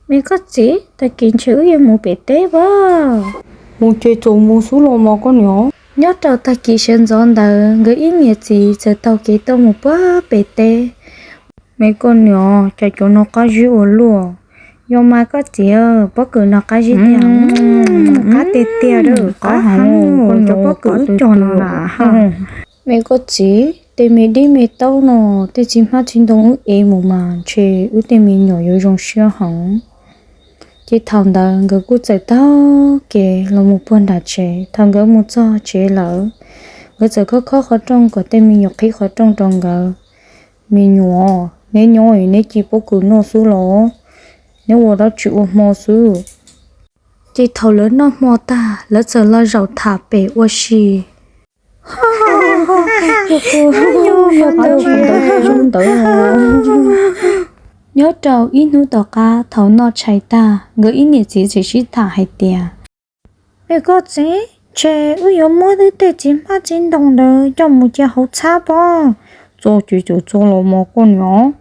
Me koj txiv, tag kis ntshe wb yuav mus pem teb pab. Mus ces txaus mus xwb los mas koj niam. Nyob rau tag kis sawv ntxov ntawd nkawd ib niam txiv txawm taug kev tuaj mus puag pem teb. Me koj niam, cas cov no qab zib ua luaj. Yog mas koj txiv, pob kws no qab zib tiag. Qab tiag tiag, qab heev, cov pob kws wb cog no na. Me koj txiv, tej me dib me taub no, tej txiv hmab txiv ntoo wb ev mus mas ntshe wb tej me nyuam yuav zoo siab heev. Ces thaum ntawd nkawd kuj txawm taug kev los mus puag nram tsev. Thaum nkawd mus txog tsev lawm, nkawd txawm khob khob qhov rooj kom tej me nyuam qhib qhov rooj rau nkawd. Me nyuam, neb nyob neb ci pob kws noj xwb los? Neb ua dab tsi ua hmo xwb? Ces thaum lawv noj hmo tag, lawv txawm los zaum tham pem ua si. Nyob rau ib hnub tom qab thaum noj tshais tag, nkawd ib niam txiv txawm sib tham hais tias, Me koj txiv, ntshe wb yuav muab wb tej txiv hmab txiv ntoo ntawd coj mus cia hauv txhab pob. Txog ces txawm txog los mas koj niam.